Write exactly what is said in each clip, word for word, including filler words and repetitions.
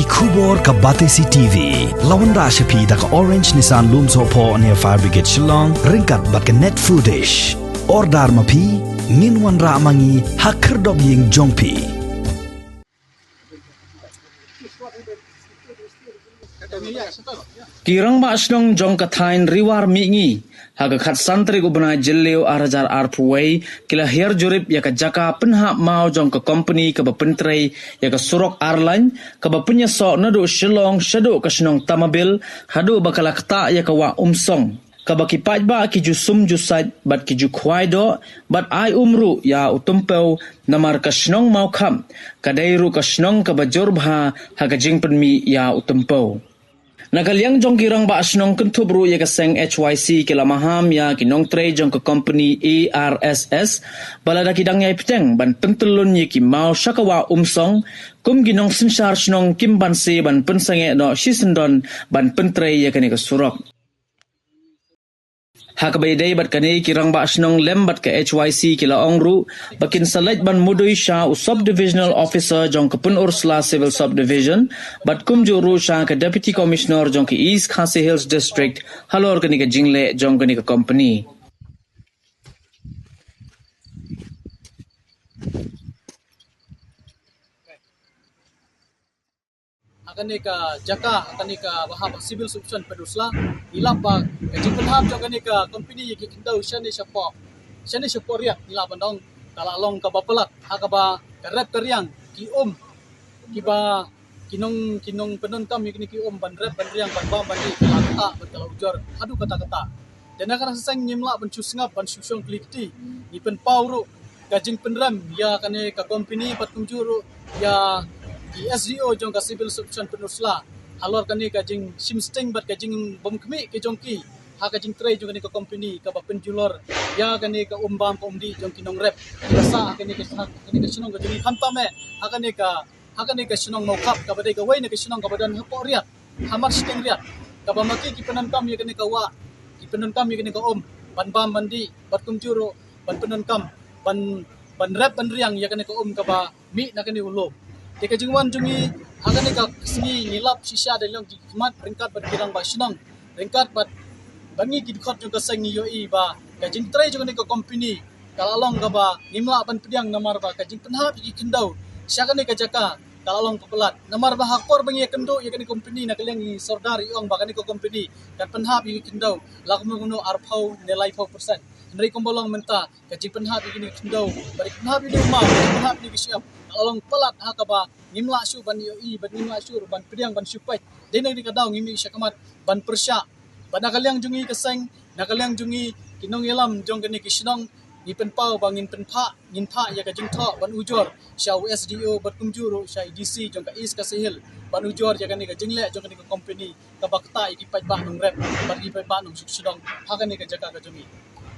Khubor ka Batesi T V la wanrah sha phi da ka Orange Nissan Lumsohphoh near Fire Brigade Shillong ryngkat bad ka Net Foodish. Order ma phi, ngin wanrah ma ngi ha khyrdop ïing jong phi. Ki rangbah shnong jong ka thaiñ Riwar Mihngi ha ka khatsan tarik u bnai Jylliew ar hajar arphew wei ki la hiar jurip ïa ka jaka pynhap maw jong ka kompani kaba pyntrei ïa ka surok ar lane kaba pynïasoh naduh Shillong shaduh ka shnong Tamabil haduh ba ka la ktah ïa ka wah Umsong, kaba ki paidbah ki ju sum ju sait bad ki ju khwai doh bad ai um ruh ïa u tympew, namar ka shnong Mawkhap ka dei ruh ka shnong kaba jur bha ha ka jingpynmih ïa u tympew. Na ka liang jong ki rangbah shnong kynthup ruh ïa ka seng H Y C ki la maham ïa ki nongtrei jong ka kompani A R S S ba lada ki dang ïai bteng ban pyntyllun ïa ki maw sha ka wah Umsong, kum ki nongsynshar shnong kim banse ban pynsangeh noh shisyndon ban pyntrei ïa kane ka surok. Ha kaba ïadei bad kane, ki rangbah shnong lem bad ka H Y C ki la ong ruh ba kin sa leit ban mudui sha u Sub Divisional Officer jong ka Pynursla Civil Subdivision bad kumjuh ruh sha ka Deputy Commissioner jong ka East Khasi Hills District halor kane ka jingleh jong kane ka kompani. Ha kane ka jaka, ha kane ka ba hap Civil Subdivision Pynursla, ngi lap ba ka jingpynhap jong kane ka kompani ïa ki khyndew shane shapoh, shane shapoh riat, ngi lap ban ong ka la long kaba palat ha kaba ka rep ka riang ki um kiba ki nong, ki nongpyndonkam ïa kine ki um ban rep ban riang ban bam ban dih ka la ktah bad ka la ujor haduh katta katta. Te na kane ka seng ngim lah ban shu sngap ban shu shong kli kti. Ngi pynpaw ruh ka jingpynrem ïa kane ka kompani bad kumjuh ruh ïa ki S D O jong ka Civil Subdivision Pynursla halor kane ka jingshim sting bad ka jingbymkhmih ka jong ki ha ka jingtrei jong kane ka kompani kaba pynjulor ïa kane ka um bam ka um dih jong ki nongrep kiba sah ha kane ka, ha kane ka shnong ka jong ngi, khamtam eh ha kane ka, ha kane ka shnong Mawkhap kaba dei kawei na ka shnong kaba don hapoh riat, hamar shiteng riat, kaba ma ki ki pyndonkam ïa kane ka wah, ki pyndonkam ïa kane ka um ban bam ban dih bad kumjuh ruh ban pyndonkam ban, ban rep ban riang ïa kane ka um kaba mih na kane u lum. Te ka jingwan jong ngi ha kane ka sngi ngi lap shisha da long jingkhmat ryngkat bad ki rangbah shnong, ryngkat bad, bad ngi ki dkhot jong ka seng ngi ïohi ba ka jingtrei jong kane ka kompani ka la long kaba ngim lah ban pdiang namar ba ka jingpynhap ïa ki khyndew sha kane ka jaka ka la long palat. Namar ba ha ka por ba ngi ïakynduh ïa kane ka kompani na ka liang i sordar i ong ba kane ka kompani kan pynhap ïa ki khyndew la kumno kumno arphew ne laiphew percent. Hynrei kumba long mynta ka jingpynhap ïa kine ki khyndew bad ka jingpynhap ïa ki maw, ka jingpynhap ïa ki shyiap ka la long palat ha kaba ngim lah shuh ban ïohi bad ngim lah shuh ban pdiang ban shu peit. Dei na kane ka daw ngim ïohi shakhmat ban pyrshah. Bad na ka liang jong ngi ka seng, na ka liang jong ngi ki nongïalam jong kane ki shnong, ngi pynpaw ba ngin pynphah, ngin phah ïa ka jingthoh ban ujor sha u S D O bad kumjuh ruh sha i D C jong ka East Khasi Hills ban ujor ïa kane ka jingleh jong kane ka kompani kaba ktah ïa ki paidbah nongrep bad ki paidbah nongshnong ha kane ka jaka ka jong ngi.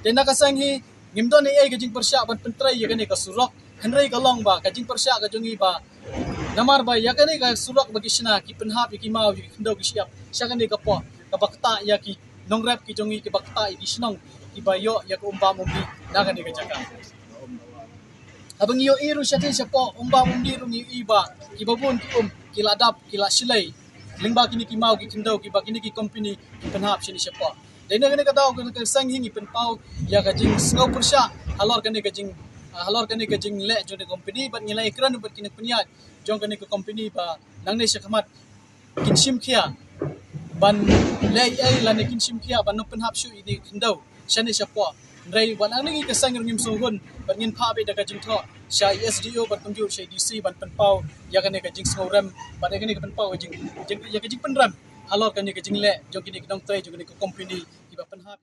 Te na ka seng hi ngim don ei ei ka jingpyrshah ban pyntrei ïa kane ka surok, hynrei ka long ba ka jingpyrshah ka jong ngi ba namar ba ïa kane ka surok ba ki shna ki pynhap ïa ki maw ïa ki khyndew ki shyiap sha kane ka por kaba ktah ïa ki nongrep ki jong ngi, kiba ktah ïa ki shnong kiba ïoh ïa ka um bam um dih na kane ka jaka. Haba ngi ïohi ruh shatei shapoh um bam um dih ruh ngi ïohi ba kiba bun ki um ki la dap ki la shlei lyngba kine ki maw ki khyndew kiba kine ki kompani ki pynhap shane shapoh. Dei na kane ka daw kane ka seng hi ngi pynpaw ïa ka jingsngew pyrshah halor kane ka jing, halor kane ka jingleh jong kane ka kompani bad ngi la ïakren bad kine ki pynïaid jong kane ka kompani ba nangne shakhmat kin shim khia ban leh ei ei lane kin shim khia ban nang pynhap shuh ïa kine ki khyndew shane shapoh. Hynrei wat hangne ngi ka seng ruh ngim sngewhun bad ngin phah beit da ka jingthoh sha i S D O bad kumjuh sha i D C ban pynpaw ïa kane ka jingsngewrem bad ïa kane ka pynpaw ka jing, jing, ïa ka jingpynrem halor kane ka jingleh jong kine ki nongtrei jong kane ka kompani kiba pynhap.